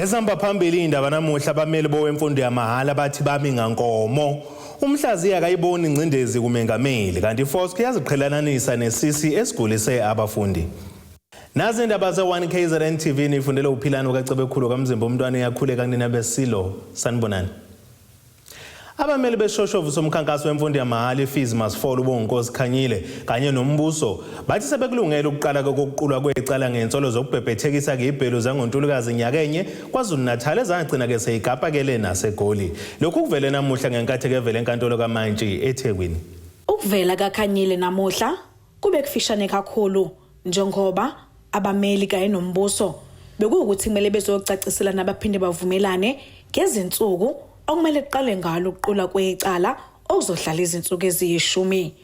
Ezihamba phambili indaba namuhla, abameli bowemfundo yamahhala bathi bami ngankomo. Umhlaziyi akayiboni ingcindezi kumengameli, kanti iFOSC yaziqhelananisa nesisi esigulise abafundi. Nazi indaba ze-1 KZN TV, nifundele uPhilani kaCebekhulu kaMzimba, umntwana uyakhuleka kunina besilo. Sanibonani. Abameli beshoshovu somkhankaso wemfundo yamahhala i-Fees Must Fall, uBonginkosi Khanyile kanye nombuso, bathi sebekulungele ukuqala kokuqulwa kwecala ngensolo zokubhebhethekisa ibhelu zangoNtulikazi nyakenye KwaZulu-Natal, ezagcina-ke seyigapakele naseGoli. Lokhu kuvele namuhla ngenkathi kevele enkantolo kaMantshi eThekwini. Ukuvela kaKhanyile namuhla kube kufishane kakhulu, njengoba abameli kanye nombuso bekuwukuthi kumele bezocaciselana baphinde bavumelane ngezinsuku okumele kuqale ngalo ukuqulwa kwecala okuzohlala izinsuku eziyishumi.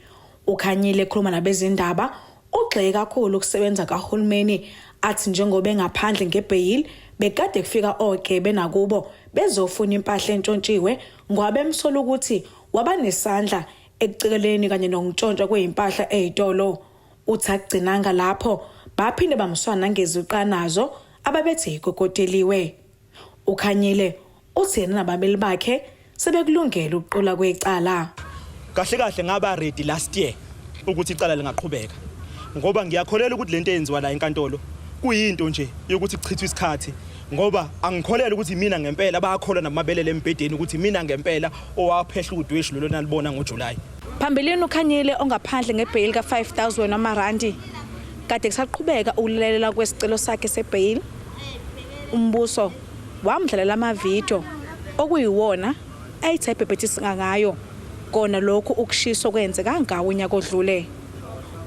UKhanyile ekhuluma nabezindaba ugxeke kakhulu ukusebenza kahulumeni, athi njengoba engaphandle ngebheyili bekade kufika ogebe nakubo bezofuna impahla entshontshiwe, ngoba bemsola ukuthi waba nesandla ekucekeleni kanye nokuntshontshwa kwezimpahla ezitolo. Uthi akugcinanga lapho, baphinde bamswana nangeziqanazo ababethi yikokoteliwe. UKhanyile uthi yena nabameli bakhe sebekulungele ukuqulwa kwecala. Kahle kahle ngaba ready last year ukuthi icala lingaqhubeka, ngoba ngiyakholelwa ukuthi lento eyenziwa la enkantolo kuyinto nje yokuthi kuchithwe isikhathi, ngoba angikholelwa ukuthi mina ngempela, bayakholwa namabelele embhedeni ukuthi mina ngempela owaphehla udweshu lolo nalibona ngoJuly. Phambilini uKhanyile, ongaphandle ngebheyili ka-5000 wamarandi, kade kusaqhubeka ukulalela kwesicelo sakhe sebheyili, umbuso wamdlalela amavidiyo okuyiwona ayithi ayibhebhethisa ngayo kona lokhu ukushiswa kwenzeka ngawo unyaka odlule.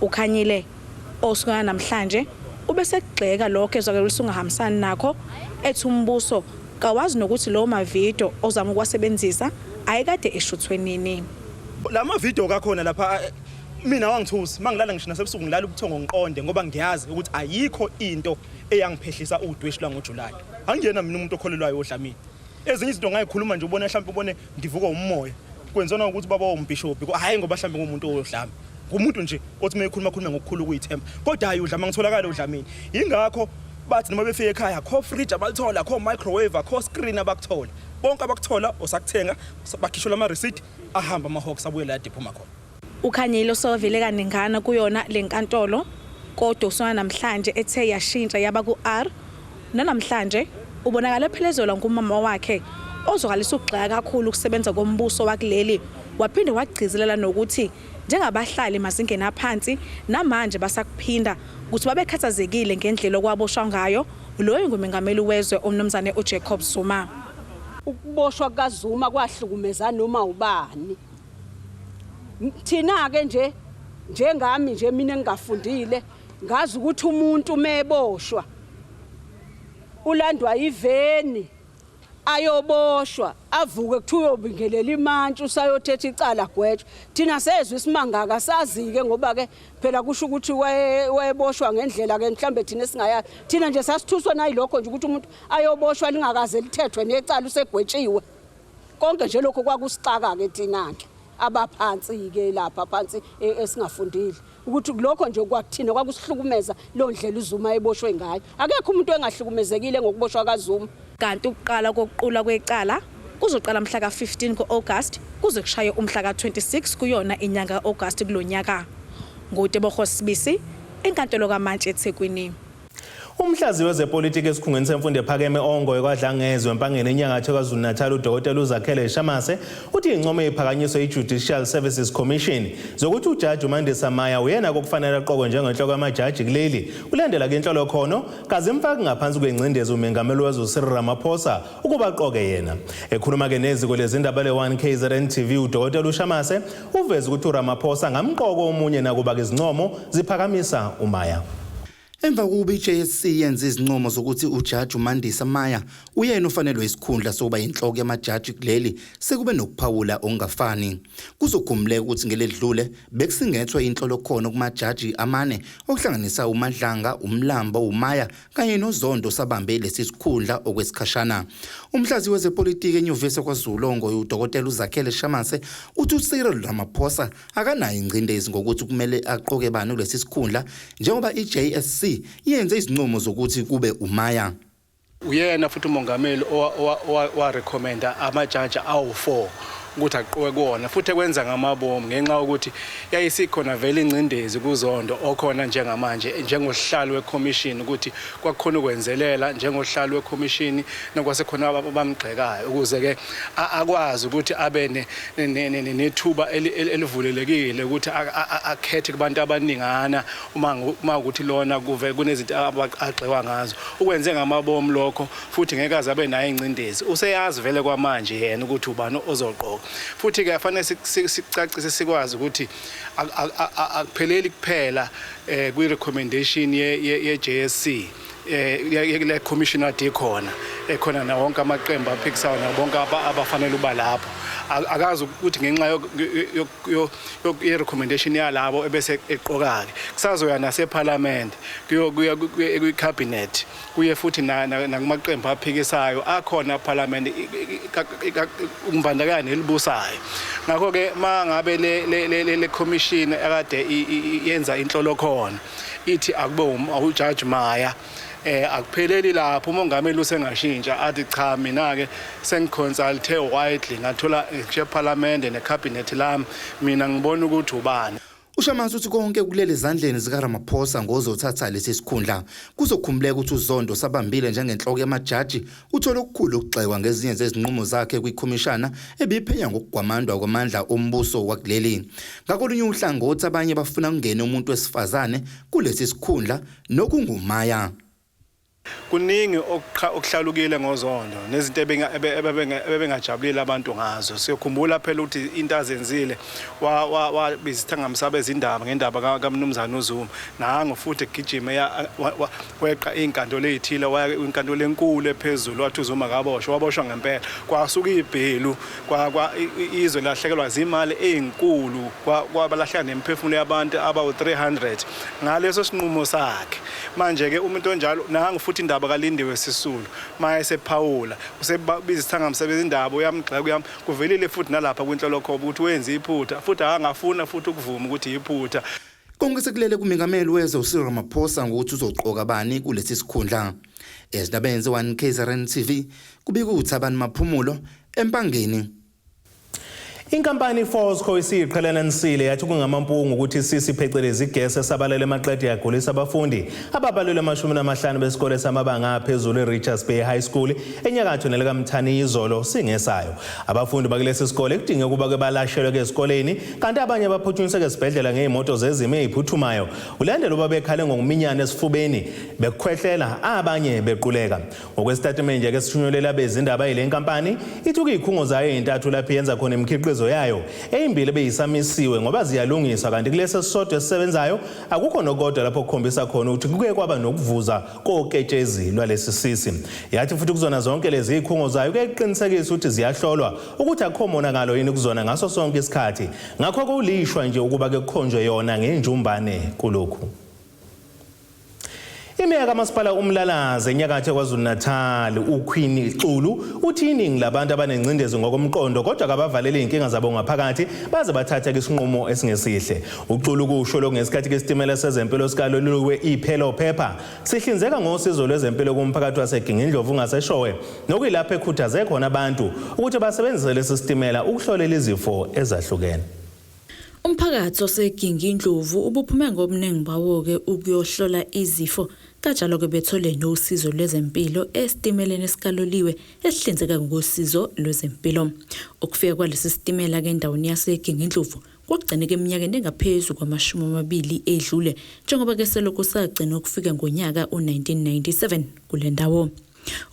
UKhanyile osukana namhlanje ubesekugxeka lokho ezwakalisa ungahambisani nakho, ethi umbuso kawazi nokuthi lowo mavidiyo ozama ukuwasebenzisa ayekade eshuthwe nini. La mavidiyo kakhona lapha mina wangithusa, mangilala ngisho nasebusuku ngilala ubuthongo ngiqonde, ngoba ngiyazi ukuthi ayikho into eyangiphehlisa udweshu lwangoJulayi. Angiyena mina umuntu okholelwayo odlamini. Ezinye izinto ngayikhuluma nje, ubone mhlawumbe ubone ngivuka umoya. Kwenziwa ukuthi baba umbhishobhi, hhayi ngoba mhlawumbe ngumuntu odlame. Ngumuntu nje othi uma ekhuluma khulume ngokukhulu ukuyithemba. Kodwa hhayi udlame, angitholakali odlamini. Yingakho bathi noma befika ekhaya akho fridge abalithola, akho microwave, akho screen abakuthola. Bonke abakuthola osakuthenga bakhishwa ama receipt, ahamba ama-Hawks abuye la dephuma khona. UKhanyile usevele kaningana kuyona le nkantolo, kodwa usona namhlanje ethe yashintsha yaba ku-R. Nanamhlanje ubonakala ephelezelwa ngumama wakhe, ozwakalisa ukugxeka kakhulu ukusebenza kombuso wakuleli, waphinde wagcizelela nokuthi njengabahlali mazingeni aphansi namanje basakuphinda ukuthi babekhathazekile ngendlela okwaboshwa ngayo loyo ngumengameli wezwe uMnumzane uJacob Zuma. Ukuboshwa kukaZuma kwahlukumeza noma ubani. Thina-ke nje, njengami nje mina engingafundile, ngazi ukuthi umuntu meboshwa ulandwa iveni ayoboshwa, avuke kuthiwa uyobingelela imantshi, usayothetha icala agwetshwe. Thina sezwe isimangaka sazi-ke, ngoba-ke phela kusho ukuthi wayeboshwa ngendlela-ke mhlawumbe thina esingayazi. Thina nje sasithuswa nayilokho nje ukuthi umuntu ayoboshwa lingakaze lithethwe necala usegwetshiwe. Konke nje lokho kwakusixaka-ke thina-ke abaphansi-ke lapha phansi esingafundile, ukuthi lokho nje kwakuthina kwakusihlukumeza leyo ndlela uZuma eboshwe ngayo. Akekho umuntu engahlukumezekile ngokuboshwa kaZuma. Kanti ukuqala kokuqulwa kwecala kuzoqala mhla ka-15 ku-August kuze kushaye umhla ka-26 kuyona inyanga ka-August kulo nyaka. NguTebogo Sibisi enkantolo kaMantshi eThekwini. Umhlaziyi wezepolitiki esikhungweni semfundo ephakeme Ongoye KwaDlangezwe eMpangeni enyakatho KwaZulu-Natal, uDokotela uZakhele Shamase, uthi incomo eyiphakanyiswe i-Judicial Services Commission zokuthi ujaji uMandisa Maya uyena kokufanele aqokwe njengenhloko yamajaji kuleli kulandela ke inhlolokhono kazimfaki ngaphansi kwengcindezi umengameli wezwe uCyril Ramaphosa ukuba aqoke yena. Ekhuluma-ke neziko lezindaba le-1 KZN TV, uDokotela uShamase uveze ukuthi uRamaphosa ngamqoko omunye nakuba-ke izincomo ziphakamisa uMaya. Emva kokuba i-JSC yenze izincomo zokuthi uJaji uMandisa Maya uyena ofanelwe isikhundla sokuba yinhloko yamajaji kuleli, sekube nokuphawula okungafani. Kuzokhumbuleka ukuthi ngeledlule bekusingethwe inhlolokhono kumajaji amane okuhlanganisa uMadlanga, uMlambo, uMaya kanye noZondo osabambe lesi sikhundla okwesikhashana. Umhlaziyi wezepolitiki eNyuvesi yakwaZulu Ongoye, uDokotela uZakhele Shamase, uthi uCyril Ramaphosa akanayo ingcindezi ngokuthi kumele aqoke bani kulesi sikhundla njengoba i-JSC yenze izincomo zokuthi kube uMaya. Uyena futhi umongameli owarecommenda amajaji awu-4 ukuthi aqoke kuwona, futhi ekwenza ngamabomu ngenxa yokuthi yayisikhona vele ingcindezi kuZondo okhona njengamanje njengosihlalo wekhomishini, ukuthi kwakukhona ukwenzelela njengosihlalo wekhomishini nokwasekhona abamgxekayo ukuze-ke akwazi ukuthi abe nethuba elivulelekile ukuthi akhethe kubantu abaningana uma ukuthi lona kuve kunezinto agxekwa ngazo. Ukwenze ngamabomu lokho futhi ngeke aze abe nayo ingcindezi, useyazi vele kwamanje yena ukuthi ubani ozoqoka. Futhi-ke afanele sicacise sikwazi ukuthi akupheleli kuphela kwi-recommendation ye-JSC le commission ade ikhona ekhona na wonke amaqembu aphikisayo nabo bonke abafanele uba lapho. Akazi ukuthi ngenxa ye-recommendation yalabo ebese eqoka-ke kusazoya nasephalamende, kuya kwi-cabinet, kuye futhi nakumaqembu aphikisayo akhona ephalamende, ukumbandakanya nelibusayo. Ngakho-ke uma ngabe le commission akade yenza inhlolokhona ithi akube uJudge Maya, akupheleli lapho, umongameli usengashintsha athi cha, mina-ke sengiconsulte widely, ngathola ngisho ephalamende necabinet lami, mina ngibona ukuthi ubani. UShamase uthi konke kulele ezandleni zikaRamaphosa ngozothatha lesi sikhundla. Kuzokhumbuleka ukuthi uZondo sabambile njengenhloko yamajaji uthole okukhulu ukugxekwa ngezinye zezinqumo zakhe kwikhomishana ebiphenya ngokugwamandwa kwamandla ombuso wakuleli. Ngakolunye uhlangothi abanye bafuna kungene umuntu wesifazane kulesi sikhundla nokunguMaya. Kuningi okuhlalukile ngoZondo nezinto ebebengajabulile abantu ngazo. Siyokhumbula phela ukuthi into azenzile wabiza isithangami sabezindaba ngendaba kaMnumzane uZuma, nango futhi egijima weqa iy'nkantolo ey'thile, waya inkantolo enkulu ephezulu, wathi uZuma akaboshwa, waboshwa ngempela. Kwasuka ibhelu, izwe lahlekelwa zimali ey'nkulu, kwabalahleka nemiphefumulo yabantu abawu-300 ngaleso sinqumo sakhe. Manje-ke umuntu onjalo, nangu futhi indaba kaLindiwe Sisulu, uma esephawula usebiza isithangami sabezindaba, uyamgxeka, kuvelile futhi nalapha kwinhlolokhobo ukuthi wenze iphutha, futhi akangafuna futhi ukuvuma ukuthi iphutha. Konke sekulele kumengameli wezwe uCyril Ramaphosa ngokuthi uzoqoka bani kulesi sikhundla. Ezindabeni ze-1 KZN TV kubika uThabani Maphumulo eMpangeni. Inkampani iFosco isiyiqhelelanisile yathi kungamampungu ukuthi sisi phecelezi igesi esabalele emaqede yagulisa abafundi ababalelwe 50 besikole samabanga aphezulu eRichards Bay High School enyakatho nelikaMthani izolo singesayo. Abafundi bakulesi sikole kudinge ukuba ke balashelwe ke esikoleni, kanti abanye baphuthunyiswe esibhedlela ngezimoto zezimo eziphuthumayo ulandela uba bekhale ngokuminyana esifubeni, bekukhwehlela, abanye bequleka. Ngokwesitatimende ke sithunyelwe abezindaba yile nkampani ithi kuyikhungo zayo ezintathu lapho yenza khona imikhiqizo yayo, eyimbili beyisamisiwe ngoba ziyalungiswa, kanti kulesi esisodwa esisebenzayo akukho nokodwa lapho kukhombisa khona ukuthi kuke kwaba nokuvuza koketshezi lwalesi sisi. Yathi futhi kuzona zonke lezi zikhungo zayo kuyayiqinisekisa ukuthi ziyahlolwa ukuthi akukho monakalo yini kuzona ngaso sonke isikhathi, ngakho kulishwa nje ukuba ke kukhonjwe yona ngenjumbane kulokhu. Imeya kamasipala uMlalazi enyakatho KwaZulu-Natal uQueen Xulu uthi iningi labantu abanengcindezi ngokomqondo kodwa kabavaleli izinkinga zabo ngaphakathi baze bathathe isinqumo esingesihle. UXulu kusho lokhu ngesikhathi kesitimela sezempilo sikaloliwe iPhelo Phepha sihlinzeka ngosizo lwezempilo kumphakathi waseGingindlovu ngaseShowe, nokuyilapho ekhuthaze khona abantu ukuthi basebenzise lesi sitimela ukuhlolela izifo ezahlukene. Umphakathi waseGingindlovu ubuphume ngobuningi bawo-ke ukuyohlola izifo, kanjalo-ke bethole nosizo lwezempilo esitimeleni esikaloliwe esihlinzeka ngosizo lwezempilo. Ukufika kwalesi sitimela-ke endaweni yaseGingindlovu kwagcineka eminyakeni engaphezu kwama-20 edlule, njengoba-ke selokhu sagcina ukufika ngonyaka u-1997 kule ndawo.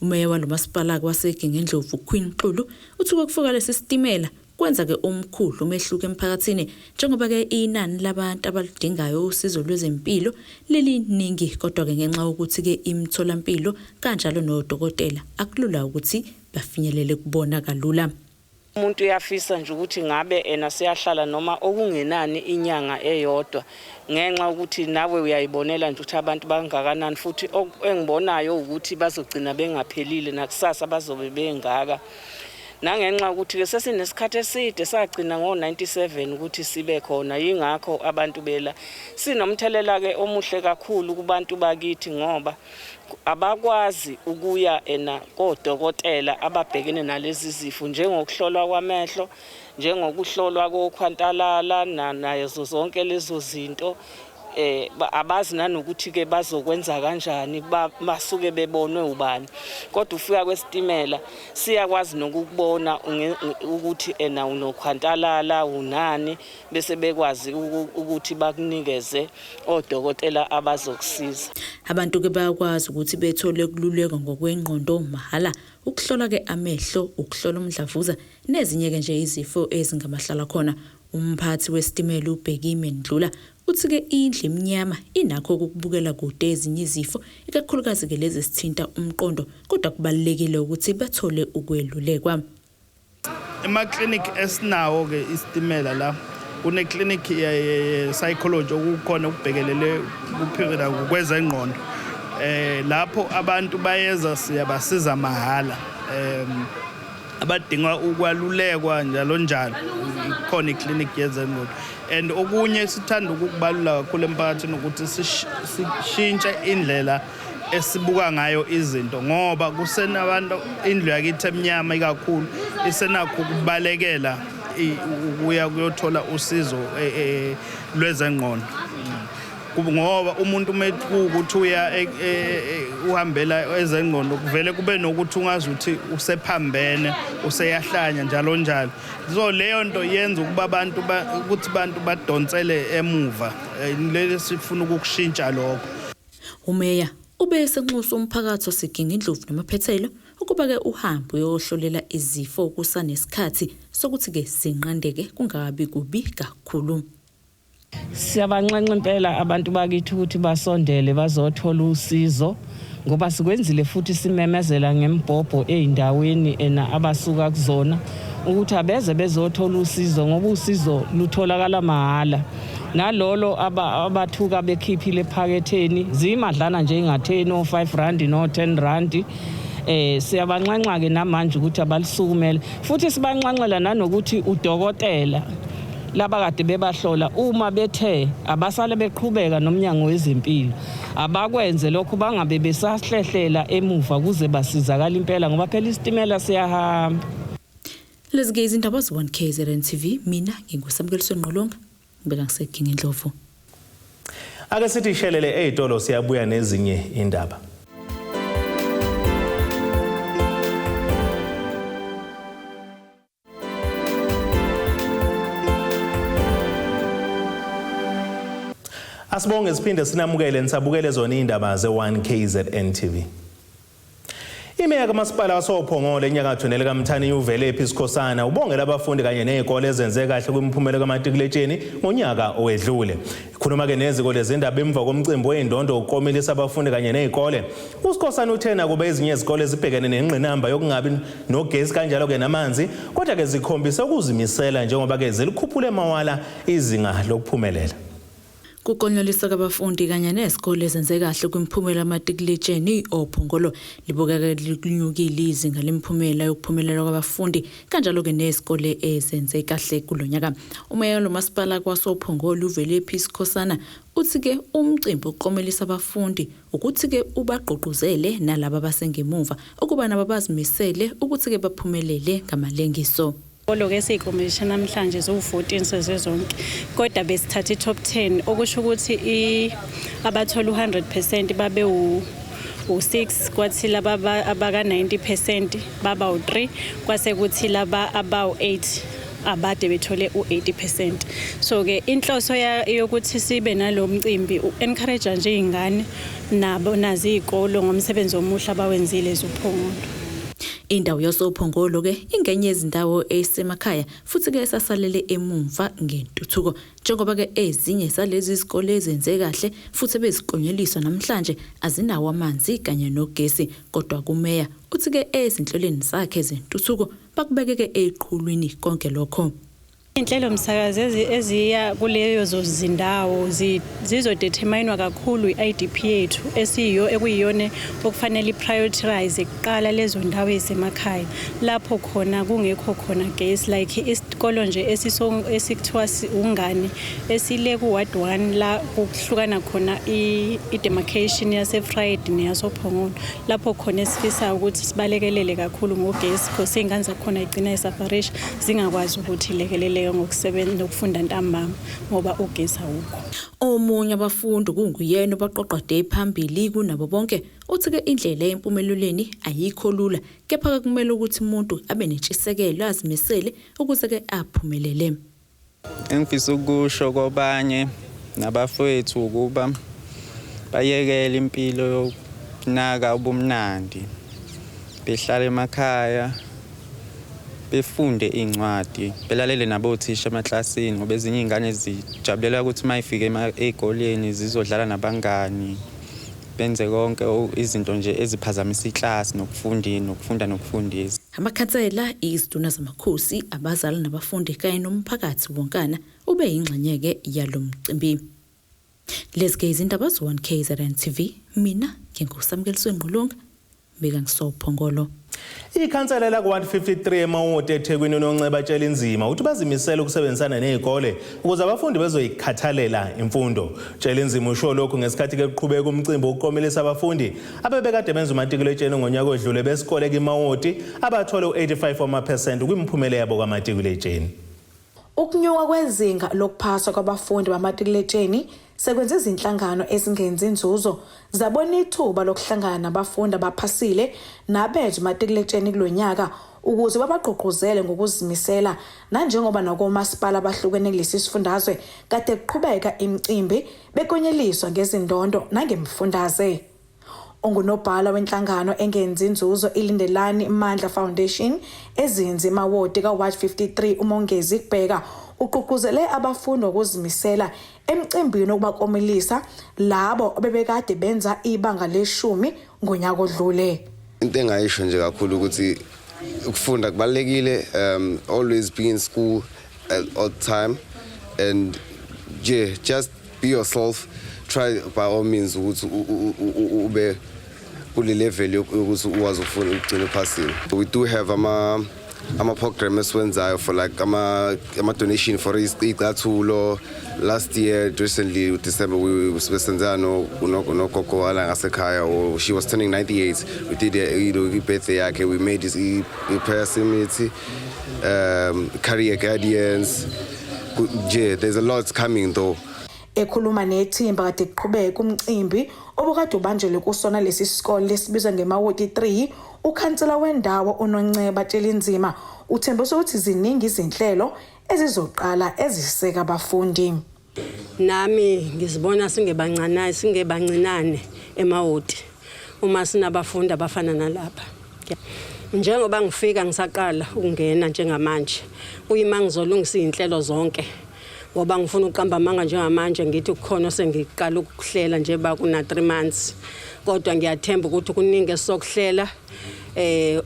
Umeya walo masipala waseGingindlovu Queen Xulu uthi ukufika lesi sitimela kwenza-ke omkhulu umehluko emphakathini, njengoba-ke inani labantu abaludingayo usizo lwezempilo liliningi, kodwa-ke ngenxa yokuthi-ke imitholampilo kanjalo nodokotela akulula ukuthi bafinyelele kubona kalula. Umuntu uyafisa nje ukuthi ngabe ena siyahlala noma okungenani inyanga eyodwa, ngenxa ukuthi nawe uyayibonela nje ukuthi abantu bangakanani, futhi engibonayo ukuthi bazogcina bengaphelile nakusasa bazobe bengaka. Nangenxa ukuthi-ke sesinesikhathi eside sagcina ngo-97 ukuthi sibe khona, yingakho abantu bela. Sinomthelela-ke omuhle kakhulu kubantu bakithi ngoba abakwazi ukuya ena kodokotela ababhekene nalezi zifo njengokuhlolwa kwamehlo, njengokuhlolwa kokhwantalala nazo zonke lezo zinto. Abazi nanokuthi ke bazokwenza kanjani, basuke bebonwe ubani. Kodwa ufika kwesitimela siyakwazi nokukubona ukuthi ena unokhwantalala unani, bese bekwazi ukuthi bakunikeze odokotela abazokusiza. Abantu ke bayakwazi ukuthi bethole ukululekwa ngokwengqondo mahhala, ukuhlola ke amehlo, ukuhlola umdlavuza nezinye ke nje izifo ezingamahlala khona. Umphathi wesitimela uBhekime Ndlula uthi ke indlu emnyama inakho ukubukela kude ezinye izifo, ikakhulukazi ke lezi esithinta umqondo, kodwa kubalulekile ukuthi bathole ukwelulekwa. Ema-clinic esinawo ke isitimela la, kune clinic ye psychology okukhona ukubhekelele kuphila kwezengqondo. Lapho abantu bayeza siyabasiza mahhala. Abadinga ukwalulekwa njalo njalo, ikhona iclinic yezengqondo. And okunye sithanda ukukubalula kakhulu emphakathini ukuthi sishintshe indlela esibuka ngayo izinto, ngoba kusenabantu indlu yakithi emnyama ikakhulu isenakho ukubalekela ukuya kuyothola usizo lwezengqondo, ngoba umuntu uma kuwukuthi uya uhambela ezengqondo kuvele kube nokuthi ungazi ukuthi usephambene, useyahlanya njalo njalo. So leyo nto yenza ukuba abantu ukuthi abantu badonsele emuva. Leli sifuna ukukushintsha lokho. Umeya ube esenxusa umphakathi waseGingindlovu namaphethelo ukuba ke uhambe uyohlolela izifo kusanesikhathi sokuthi ke zinqandeke kungabi kubi kakhulu. Siyabanxenxa impela abantu bakithi ukuthi basondele bazothola usizo, ngoba sikwenzile futhi simemezela ngembhobho ey'ndaweni ena abasuka kuzona ukuthi abeze bezothola usizo, ngoba usizo lutholakala mahhala. Nalolo abathuka bekhiphile ephaketheni ziyimadlana nje inga-10 o-5 rand no-10 rand. Siyabanxenxa ke namanje ukuthi abalisukumele, futhi sibanxenxela nanokuthi udokotela laba kade bebahlola uma bethe abasale beqhubeka nomnyango wezempilo abakwenze lokho, bangabe besahlehlela emuva kuze basizakala impela, ngoba phela isitimela siyahamba. Lezi ke izindaba ze-1 KZN TV, mina nginguSamukeliswe Ngqolonga, ngibeka ngiseGingindlovu. Ake sithi shelele ey'tolo, siyabuya nezinye indaba. Asibonge siphinde sinamukele nisabukele zona indaba ze-1 KZN TV. Imeya kamasipala wasoPhongolo enyakatho nelikaMthaniya uVelephi Sikhosana ubongela abafundi kanye nezikole ezenze kahle kwimiphumela kamatikuletsheni ngonyaka owedlule. Ikhuluma ke neziko lezindaba emva komcimbi weyindondo ukukomelisa abafundi kanye nezikole. USikhosana uthe nakuba ezinye izikole zibhekene nengqinamba yokungabi nogesi kanjalo ke namanzi, kodwa ke zikhombise ukuzimisela njengoba ke zilikhuphule mawala izinga lokuphumelela. Kukonyoliswa kwabafundi kanye nezikole ezenze kahle kwimiphumela yamatikuletsheni oPhongolo libukeka linyukile izinga lemiphumela yokuphumelela kwabafundi kanjalo-ke nezikole ezenze kahle kulo nyaka. Umeya lo masipala kwasoPhongolo uVelephi Sikhosana uthi-ke umcimbi wokuqomelisa abafundi ukuthi-ke ubagqugquzele nalaba abasengemuva ukuba nabo bazimisele ukuthi-ke baphumelele ngamalengiso. Izikolo-ke esiyikomishini namhlanje ziwu-14 sezizonke, kodwa besithatha i-top 10, okusho ukuthi abathola u-100% babe u-6, kwathi laba abaka-90% baba u-3, kwase kuthi laba abawu-8 abade bethole u-80%. So-ke inhloso yokuthi sibe nalo mcimbi u-encourage nje iy'ngane nabo nazo iy'kolo ngomsebenzi omuhle abawenzile ezoPhongolo. Indawo yasoPhongolo ke ingenye yezindawo esemakhaya futhi ke esasalele emumva ngentuthuko, njengoba ke ezinye zalezi zikole ezenze kahle futhi beziklonyeliswa namhlanje azinawo amanzi kanye nogesi, kodwa kumeya uthi ke ezinhlelweni zakhe zentuthuko bakubekeke eqhulwini konke lokho. Inhlelo msakazo eziya kuleyo zindawo zizodeterminwa kakhulu i-IDP yethu esiyiyo ekuyiyona okufanele iprioritize kuqala lezo ndawo ezisemakhaya lapho khona kungekho khona gesi, like isikolo nje esikuthiwa ungane esile ku-ward 1 la kuhlukana khona i-demarcation yase-Friday neyasoPhongolo, lapho khona esifisa ukuthi sibalekelele kakhulu ngogesi because iy'ngane zakhona igcina isufferisha zingakwazi ukuthi ilekeleleke ngokusebenza nokufunda ntambama ngoba ugesi awukho. Omunye abafundi kunguyena obaqoqode phambili kunabo bonke uthi-ke indlela empumelelweni ayikho lula, kepha-ke kumele ukuthi umuntu abe nentshisekelo azimisele ukuze-ke aphumelele. Engifisa ukusho kwabanye nabafowethu ukuba bayekele impilo yokunaka ubumnandi, behlale emakhaya, befunde iy'ncwadi, belalele nabothisha emaklasini, ngoba ezinye iy'ngane zijabulela ukuthi uma y'fika ey'koleni zizodlala nabangani, benze konke izinto nje eziphazamisa iklasi nokufunda nokufundisa. Amakhansela, izinduna zamakhosi, abazali nabafundi kanye nomphakathi wonkana ube yingxenye-ke yalo mcimbi. Lezi-ke izindaba zo-1 KZN TV, mina nginguSamukeliswe Ngqulunga, bika ngisoPhongolo. Ikhansela laku-153 eMawoti eThekwini uNonceba Tshelinzima uthi bazimisele ukusebenzisana nezikole ukuze abafundi bezoyikhathalela imfundo. Tshelinzima usho lokhu ngesikhathi ke kuqhubeka umcimbi wokukomelisa abafundi abebekade benza umatikuletsheni ngonyaka odlule besikole kiMawoti abathole u-85 wamaphesenti kwimiphumela yabo kamatikuletsheni. Ukunyuka kwezinga lokuphasa kwabafundi bamatikuletsheni sekwenze izinhlangano ezingenzi inzuzo zabona ithuba lokuhlangana nabafundi abaphasile nabenza umatikuletsheni kulo nyaka ukuze babagqugquzele ngokuzimisela, nanjengoba nakomasipala abahlukene kulesi sifundazwe kade kuqhubeka imicimbi bekonyeliswa ngezindondo nangemfundaze. Ongunobhala wenhlangano engenzi inzuzo iLindelani Mandla Foundation ezinzi eMawoti ka-Ward 53 uMongezi Kubheka ugqugquzele abafundi ngokuzimisela emcimbini wokubakomelisa labo obebekade benza ibanga leshumi ngonyaka odlule. Into engayisho nje kakhulu ukuthi ukufunda kubalulekile, always be in school at all time and nje just be yourself, try by all means ukuthi ube kule level yokuthi ukwazi ukufunda ugcine uphasile. We do have ama program esiwenzayo for like ama donation for icathulo. Last year, recently December, we besenza no no nogogo wala ngasekhaya, or she was turning 98. We did a birthday yakhe. We made this i prayer summit, career guardians nje. There's a lot coming though. Ekhuluma nethimba kade kuqhubeka umcimbi obukade ubanjelwe kusona lesi sikole lesibizwa ngeMawoti 3, ukhansela wendawo uNonceba Tshelinzima uthembisa ukuthi ziningi izinhlelo ezizoqala eziseka abafundi. Nami ngizibona singebancane, singebancinane eMawoti uma sinabafundi abafana nalapha. Njengoba ngifika ngisaqala ukungena njengamanje, kuyima ngizolungisa izinhlelo zonke ngoba ngifuna ukuqamba amanga njengamanje ngithi kukhona osengiqala ukuhlela nje ba kuna 3 months, kodwa ngiyathemba ukuthi kuningi esizokuhlela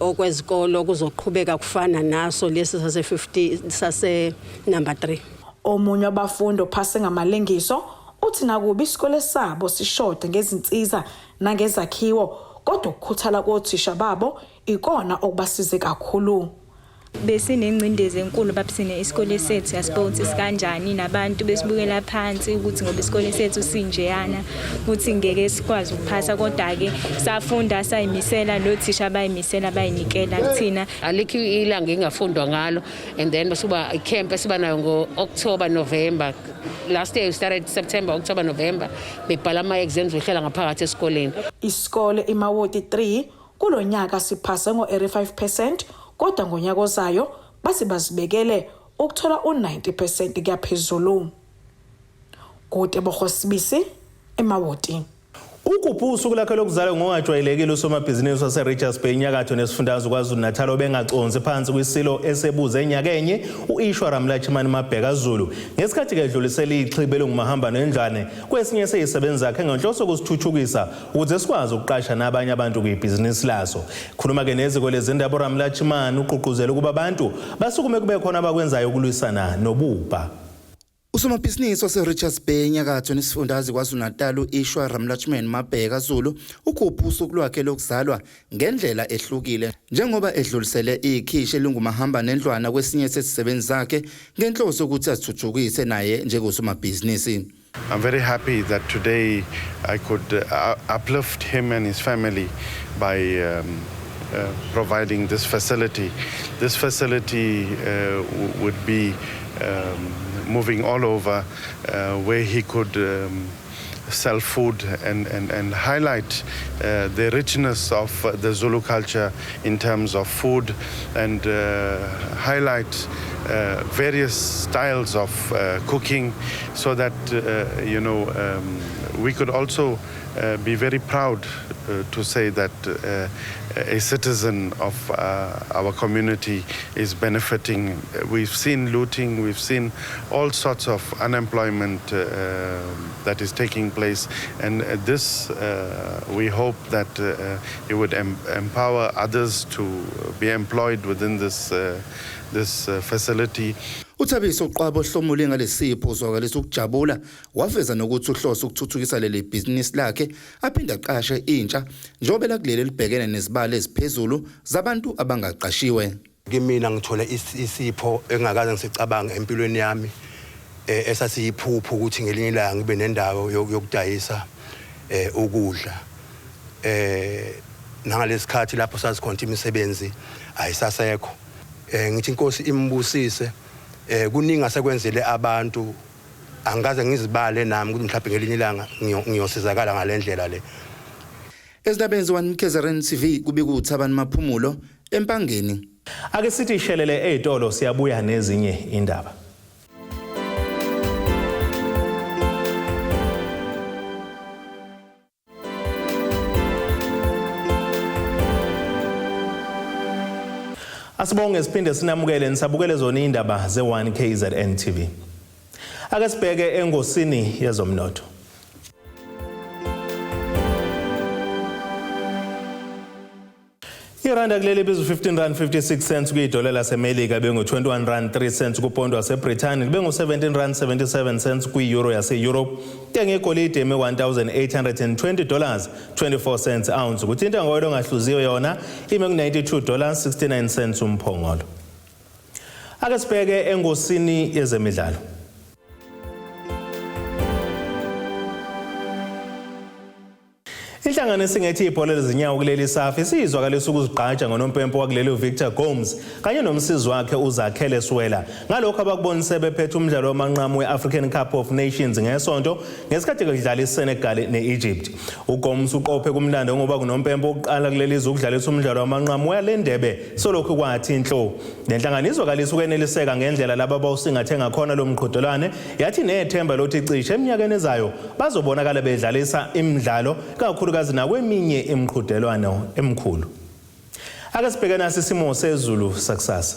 okwezikolo kuzoqhubeka kufana naso lesi sase 50 sase number 3. Omunye wabafundi ophase ngamalengiso uthi nakuba isikole sabo sishode ngezinsiza nangezakhiwo, kodwa ukukhuthala kothisha babo ikona okubasize kakhulu. Besinengcindezi enkulu babusine isikole sethu yasibothi sikanjani nabantu besibukela phansi ukuthi ngoba isikole sethu sinjeyana ukuthi ngeke sikwazi ukuphasa, kodwa-ke safunda sayimisela nothisha bayimisela bayinikela kuthina. Alikho ilanga engafundwa ngalo and then suba icamp esiba nayo ngo-October, November. Last year we started September, October, November, bebhala ama-exams behlela ngaphakathi esikoleni. Isikole iMawoti 3 kulonyaka siphase ngo-85%, kodwa ngonyaka ozayo base bazibekele ukuthola u-90% kuyaphezulu. Kude Sibisi, eMawoti. Ugubhe usuku lakhe lokuzalwa ngokungajwayelekile usomabhizinisi waseRichards Bay enyakatho nesifundazwe KwaZulu-Natal obengaconsi phansi kwisilo esebuze nyakenye u-Ishwar Ramlachman Mabheka Zulu ngesikhathi kedlulisela ixhibi elingumahamba nendlwane kwesinye sezisebenzi zakhe ngenhloso yokusithuthukisa ukuze sikwazi ukuqasha nabanye abantu kwibhizinisi laso. Khuluma-ke neziko lezindaba uRamlachman ugqugquzela ukuba abantu basukume kube khona abakwenzayo ukulwisana nobubha. Usomabhizinisi waseRichards Bay enyakatho nesifundazwe KwaZulu-Natal u-Ishwar Ramlachman Mabheka Zulu ugubhe usuku lwakhe lokuzalwa ngendlela ehlukile njengoba edlulisele ikhishi elingumahamba nendlwana kwesinye sesisebenzi zakhe ngenhloso yokuthi azithuthukise naye njengosomabhizinisi. I'm very happy that today I could uplift him and his family by providing this facility. This facility would be moving all over where he could sell food and highlight the richness of the Zulu culture in terms of food and highlight various styles of cooking so that we could also be very proud to say that a citizen of our community is benefiting. We've seen looting, we've seen all sorts of unemployment that is taking place, and this we hope that it would empower others to be employed within this facility. uThabiso Qwabo ohlomule ngalesipho uzwakalisa ukujabula waveza nokuthi uhlose ukuthuthukisa leli bhizinisi lakhe aphinde aqashe intsha njengoba lakuleli libhekene nezibalo eziphezulu zabantu abangaqashiwe. Kimina ngithole isipho engakaze ngisicabanga empilweni yami esasiyiphupho ukuthi ngelinye ilanga ngibe nendawo yokudayisa ukudla. Nangalesikhathi lapho sazikhona imisebenzi ayisasekho. Ngithi inkosi imbusise, kuningi asekwenzele abantu, angikaze ngizibale nami ukuthi mhlawumbe ngelinye ilanga ngiyosizakala ngalendlela le. Ezindabeni ze-1 KZN TV kubika uThabani Maphumulo eMpangeni. Ake sithi ishelele ezitolo, siyabuya nezinye indaba. Asibonge siphinde sinamukele nisabukele zona indaba ze-1 KZN TV. Ake sibheke engosini yezomnotho. Iranda kuleli bizu 15 rand 56 cents kwidola laseMelika, bengu-21 rand 3 cents kupondo waseBrithani, bengu-17 rand 77 cents kwi-euro yase-Europe. Intengo yegolide ime $1,820 24 cents ounce, kuthi intengo yoyilo ongahluziwe yona ime ku-$92 69 cents umphongolo. Ake sibheke engosini yezemidlalo. Inhlangano esingethe ibhola lezinyawo kuleli SAFA isizwakalisa ukuzigqaja ngonompempe wakuleli uVictor Gomes kanye nomsizi wakhe uZakhele Swela ngalokho abakubonise bephethe umdlalo wamanqamu we-African Cup of Nations ngesonto ngesikhathi kudlala iSenegal ne-Egypt. UGomes uqophe kumlando ngoba kunompempe wokuqala kuleli zwe ukudlalisa umdlalo wamanqamu wale ndebe solokhu kwathi inhlo. Le nhlangano izwakalisa ukweneliseka ngendlela laba abawusingathe ngakhona lo mqhudelwane, yathi nethemba lokuthi cishe eminyakeni ezayo bazobonakala bedlalisa imidlalo kakhulukazi nakweminye imiqhudelwano emikhulu. Ake sibheke nasi isimo sezulu sakusasa.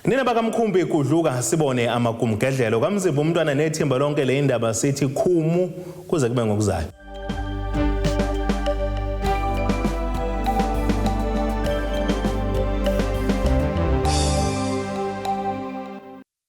Nina bakamkhumbi kudluka sibone amagumgedlelo kamzimba umntwana nethimba lonke le indaba sithi khumu kuze kube ngokuzayo.